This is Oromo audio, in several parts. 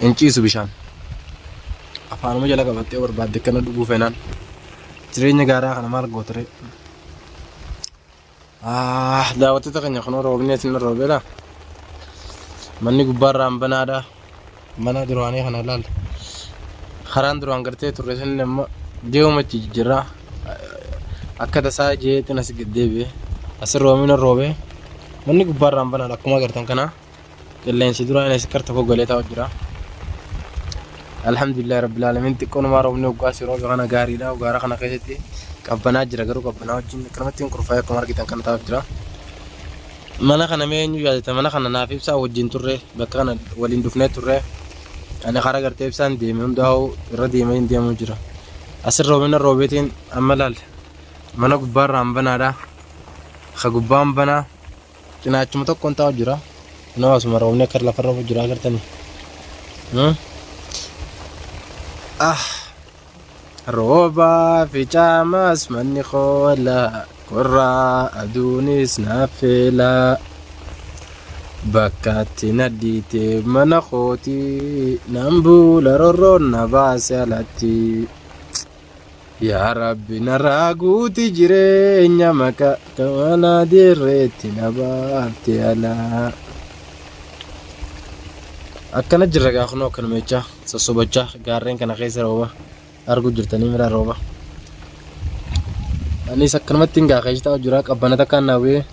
Hin ciisu bishaan. Afaanuma jala qabattee barbaadde kana dhuguu fenaan. Jireenya gaaraa kana maal gootere? Ah, daawwattoota keenya kun roobni asin roobeera. Manni gubbaarraan banaadha. Mana duraanii kana ilaal. Karaan duraan gartee turre sun amma deemumatti jijjiirraa. Akka tasaa jeetiin as gad deebi'e. Asin roobni roobee. Manni gubbaarraan banaadha akkuma agartan kana. Qilleensi duraan as kar tokko galee taa'u jira. Alhamdulillah rabbil alamin xiqqoonumaa roobni waggaa si roobe kana gaariidha. Gaara kana keessatti qabbanaa jira garuu qabbanaa wajjin akkanumatti hin kurfaa'e akkuma argitan kana taa'u jira. Mana kana mee eenyu yaadata mana kana naaf ibsaa wajjin turre bakka kana waliin dhufnee turre ani karaa gartee ibsaan deeme hundaa'u irra deemee hin deemu jira. Asirra roobina roobeetiin amma laal mana gubbaarraan banaadha. Ka gubbaan banaa Cinaachuma tokkoon taa'u jira. Kunoo asuma roobni akka lafarra roobu jira agartanii. Ah. Roobaa fi caamas manni koola qorraa aduunis naaf feela. Bakkaatti na dhiite mana kooti nan buula rorroon na baase alatti. Yaa Rabbi narraa guuti jireenya maqa kamala dirreetti na baafte alaa. Akkana jirra gaa kunoo akkanuma jechaa sossobachaa gaarreen kana keessa rooba arguu jirtanii mira rooba. Anis akkanumatti hin gaa keessa taa'u jira qabbana takkaan naa bu'ee.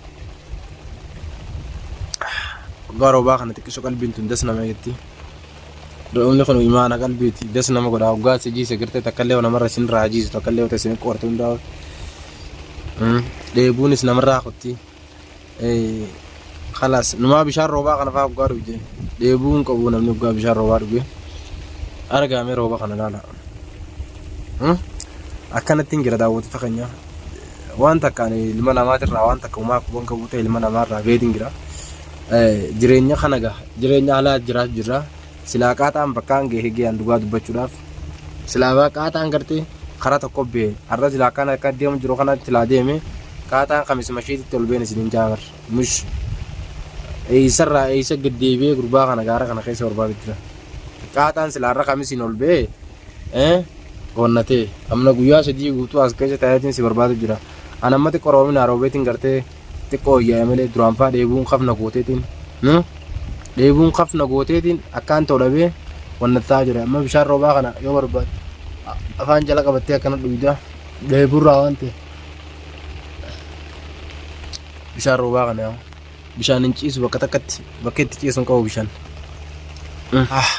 Dhugaa roobaa kana xiqqisoo qalbiin tun das nama jetti. Roobni kun imaana qalbiiti. Das nama godha. Hoggaa si jiise gartee takka illee namarra isin irraa jiisu takka illee wata isin qorte hundaa. Dheebuunis namarraa kutti. Kalaas numaa bishaan roobaa kana fa'aa hoggaa dhugde. Dheebuu hin qabu namni hoggaa bishaan roobaa dhuge. Argaamee rooba kana laala. Akkanatti hin jira daawwattoota keenya. Waan takka ani ilma namaatirraa waan takka uumaa quban qabu ta'e ilma namaarraa beetiin jira. Jireenya kana gaa jireenya alaa jiraatu jirra. Silaa qaaxaan bakkaan gahe gahan dhugaa dubbachuudhaaf. Silaa qaaxaan gartee karaa tokko bee har'a silaa kana akka deemu jiru kana silaa deeme qaaxaan kamisuma ishiititti ol been isiniin jaabar. Mush eessarraa eessa gad deebi'ee gurbaa kana gaara kana keessa barbaadu jira. Qaaxaan silaa har'a kamisiin ol bee Onnatee. Amna guyyaa 3 guutuu as keessa taa'eetiin si barbaadu jira. An amma xiqqoo roobina roobeetiin gartee xiqqoo wayyaa'e malee duraan faa dheebuun kafna gooteetiin. Dheebuun kafna gooteetiin akkaan ta'u dhabee wannataa jira. Amma bishaan roobaa kana yoo barbaadde afaan jala qabattee akkana dhuyda. Dheebuurraa waan ta'e. Bishaan roobaa kana yaa. Bishaan hin ciisu bakka takkatti bakka itti ciisu hin qabu bishaan. Ah.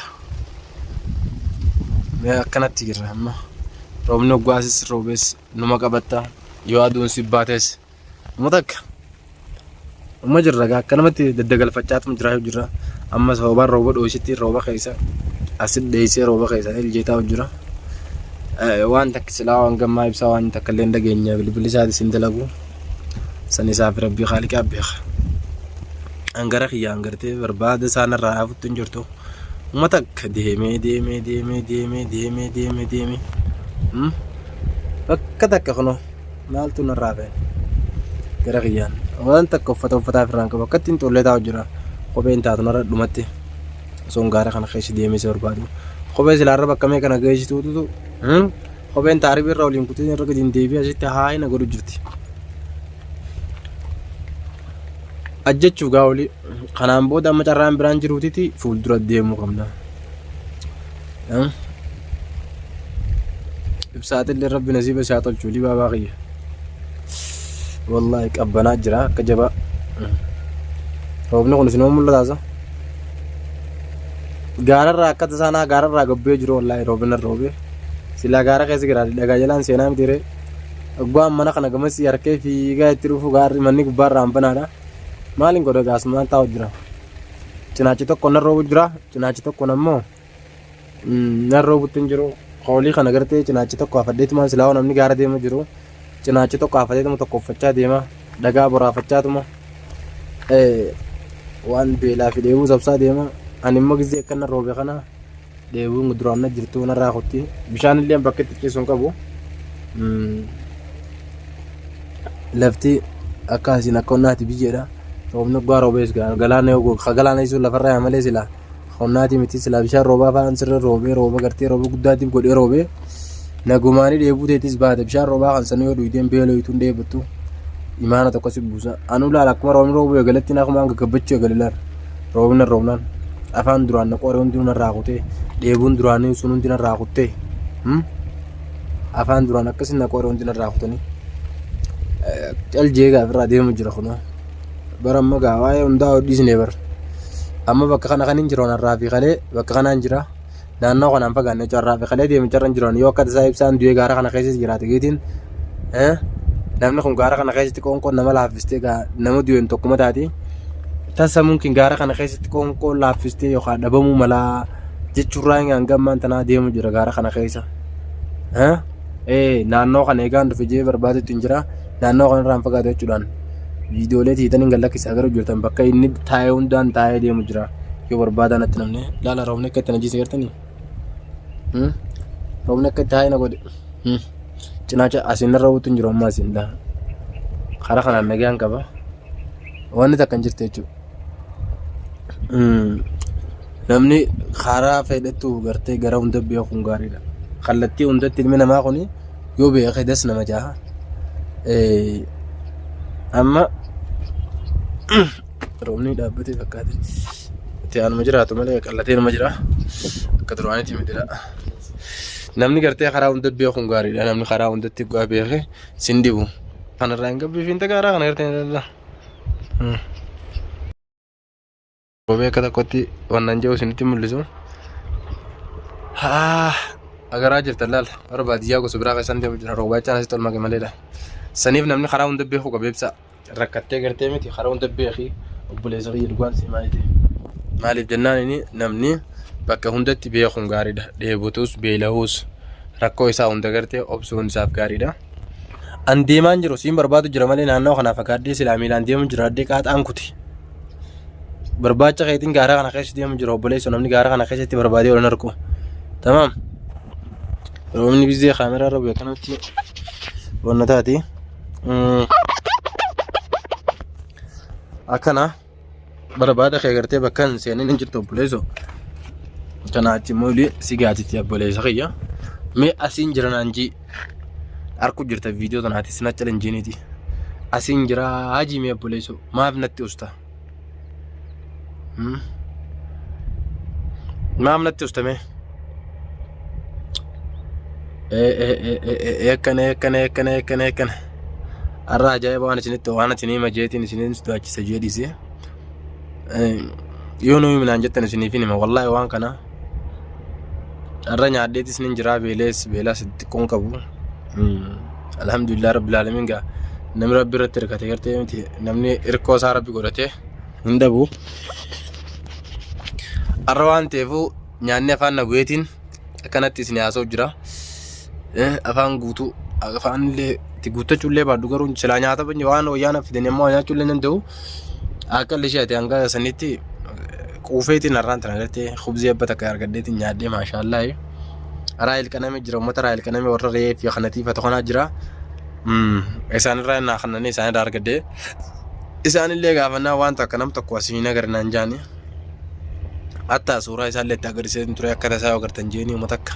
Mee akkanatti jirra amma. Roobni hoggaasis roobees numa qabatta. Yoo aduun si baates numa takka. Numa jirra gaa akkanumatti daddagalfachaatuma jiraa jirra. Amma sababaan rooba dhooysitti rooba keessa asit dheessee rooba keessa iljeetaa jira. Waan takka silaa waan gammaa ibsaa waan takka illee hin dhageenya bilbilli isaatis hin dalagu. San isaaf rabbii haaliqaa beeka. Hangara kiyyaan gartee barbaada isaa narraa hafutti hin jirtu. Uummata akka deemee deemee deemee deemee deemee deemee deemee. Bakka takka kunoo maaltu narraa fe'e. Gara kiyyaan waan takka uffata uffataaf irraan qabu akkatti hin xullee taa'u jira. Kopheen taatu narra dhumatti. Osoon gaara kana keessa deemee si barbaadu. Kophee silaarra bakka mee kana geessituutu kopheen taaribii irra waliin kutee irra gadi hin deebi'e asitti haayina godhu jirti. Ajjechuuf gaa olii kanaan booda amma carraan biraan jiruutiti fuuldura deemuu qabna. Ibsaatillee rabbi nasiiba isaa tolchu libaabaa kiyya. Wallaahi qabbanaa jira akka jabaa. Roobni kun isinuma mul'ataasa. Gaararraa akka tasaanaa gaararraa gabbee jiru wallaahi roobina roobee. Silaa gaara keessa jira dhagaa jalaan seenaa miti ree. Abbaan mana kana gamasii harkee fiigaa itti dhufu gaarri manni gubbaarraa banaadha. Maaliin godha gaasumaan taa'u jira. Cinaachi tokko nan roobu jira. Cinaachi tokko ammoo nan roobutti hin jiru. Hoolii kana gartee cinaachi tokko hafadheetumaan silaa namni gaara deemu jiru. Cinaachi tokko hafateetuma tokko uffachaa deema. Dhagaa boraafachaatuma. Waan beelaa fi dheebuu sabsaa deema. Ani immoo gizee akkana roobe kana Dheebuun duraan na jirtu narraa kutti. Bishaan illee bakka itti ciisu hin qabu. Lafti akka asiin akka onnaati biyyeedha. Roobni dhugaa roobees galaana yoo ka galaana isuu lafarraa yaa malee silaa Qonnaatii miti silaa bishaan roobaa fa'aan sirra roobee rooba gartee rooba guddaatiif godhee roobee nagumaanii dheebuu teetis baate bishaan roobaa kan sanuu yoo dhuyteen beeloytuun dheebottu imaana tokko si buusa. Anuu laala akkuma roobni roobuu eegaletti nakumaan gaggabbachuu eegale laala. Roobni na roobnaan afaan duraan na qoore hundinuu narraa kutee dheebuun duraanii sun hundi narraa kuttee afaan duraan akkasii na qoore hundi narraa kutanii cal jee gaafirraa deemu jira kunoo. Bara amma gaa waa'ee hundaa dhiisnee bar. Amma bakka kana kan hin jiru har'aa fi kalee bakka kanaan jira. Naannoo kanaan fagaanne jechuudha har'aa fi kalee deemu carra hin jiru. Yoo akka tasaa ibsaan du'ee gaara kana keessa jiraate geetiin namni kun gaara kana keessatti qoonqoon nama laaffistee gaa nama du'een tokkuma taati. Tasa mumkin gaara kana keessatti qoonqoon laaffistee yookaan dhabamuu malaa jechuurraa hanga ammaan tanaa deemu jira gaara kana keessa. Naannoo kana eegaan dhufe jee barbaadutti hin jira. Naannoo kanarraa hin fagaatu jechuudhaan viidiyoolee tiitan hin gallakkisa agaruu jirtan bakka inni taa'ee hundaan taa'ee deemu jira. Yoo barbaadan natti namni laala roobni akka itti na jiise gartanii. Roobni akka itti taa'ee na godhe. Cinaacha asiin irra roobutti hin jiru amma asiin dha. Karaa kanaan nagaan qaba. Wanni takka hin jirtu jechuudha. Namni karaa fedhettu gartee gara hunda beekuun gaariidha. Kallattii hundatti ilmi namaa kun yoo beeke das nama jaha. Amma roobni dhaabbatee fakkaate. Itti aanuma jiraatu malee qallatee nama jira. Akka duraanitti mitidha. Namni gartee karaa hunda beekuun gaariidha. Namni karaa hundatti dhugaa beeke sin dhibu. Kanarraa hin gabbiifiin tagaaraa kana gartee. Roobee akka tokkotti wannan jiru isinitti mul'isu. Haa agaraa jirtan laal warra baadiyyaa gosa biraa keessan deemu jira roobaa jechaan asitti ol make maleedha. Saniif namni karaa hunda beeku qaba ibsa. Rakkattee gartee miti karaa hunda beeki obboleessa kiyya dhugaan si maayite. Maaliif jennaan inni namni bakka hundatti beekuun gaariidha. Dheebotus beela'uus rakkoo isaa hunda gartee obsuun isaaf gaariidha. An deemaan jiru siin barbaadu jira malee naannoo kanaa fagaadhee silaa miilaan deemu jira addee qaaxaan kuti. Barbaacha keetiin gaara kana keessa deemu jira obboleessa namni gaara kana keessatti barbaadee ol hin argu. Tamaam. Roobni bizee kaameraa irra bu'e kanatti wanna taati. Akkana. Barbaada kee gartee bakka hin seenin hin jirtu obboleesso. Kanaa achi immoo illee si gaatitti obboleessa kiyya. Mee asiin jira naan jii. Arku jirta viidiyoo tanaati sina chalenjiiniiti. Asiin jira hajii mee obboleesso maaf natti usta? Maaf natti usta mee? Eekkana eekkana eekkana eekkana eekkana. Har'a ajaa'iba waan isinitti waan isinii hima jeetiin isiniin sodaachisa jee dhiisee. Yoo nu himinaan jettan isiniif hin hima wallaahi waan kana. Har'a nyaadheetis nin jiraa beelees beelaas xiqqoon qabu. Alhamdulillah rabbil aalamiin gaa namni rabbi irratti hirkate gartee miti namni hirkoo isaa rabbi godhate hin dhabu. Har'a waan ta'eefuu nyaanni afaan na bu'eetiin akkanatti isin haasa'u jira. Afaan guutuu afaan illee itti guuttachuu illee baadhu garuu silaa nyaata waan wayyaa na fidanii ammoo nyaachuu illee danda'u. Akka illee ishee hanga sanitti quufeetiin har'aan tana gartee khubzii abba takka argadheetiin nyaadhee maashaallah. Raayil qaname jira uummata raayil qaname warra re'ee fi kanatiifatu kanaa jira. Isaanirraa innaa kannanii isaanirraa argadhee isaanillee gaafannaa waan takka nam tokko asii hin agarre naan jaani. Hatta suuraa isaallee itti agarsiisee ture akka tasaa yoo agartan jeeni uummata akka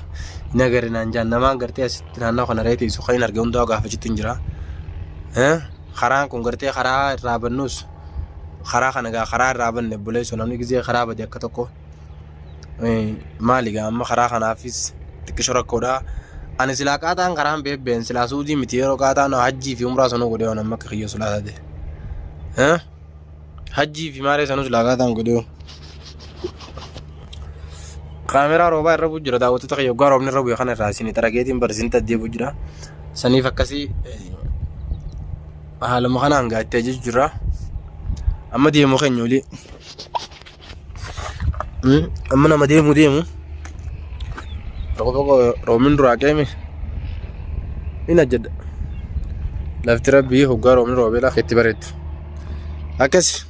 hin agarre naan jaan namaan gartee asitti naannoo kana re'ee teessu kan hin arge hundaa gaafachitti hin jira. Karaan kun gartee karaa irraa bannus karaa kana gaa karaa irraa banne obboleessoo namni gizee karaa bade akka tokko maali gaa amma karaa kanaafis xiqqisho rakkoodha. Ani silaa qaaxaan karaan beebbeen silaa suudii miti yeroo qaaxaan hajjii fi umraa sanuu godhee waan amma akka kiyya sulaa taate. Hajjii fi maaree sanuu silaa qaaxaan godhee. Kaameraa roobaa irra bu'u jira daawwattoota kiyya waggaa roobni irra bu'e kana irraa isin xarageetiin barsiin taddeebu jira. Saniif akkasii haaluma kanaan gaa itti ajaju jira. Amma deemu keenya olii. Amma nama deemu deemu. Tokko tokko roobni duraa qeeme. Hin ajjadha. Lafti rabbii hoggaa roobni roobee lafa itti bareeddu. Akkasi.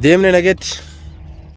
Deemne nageetti.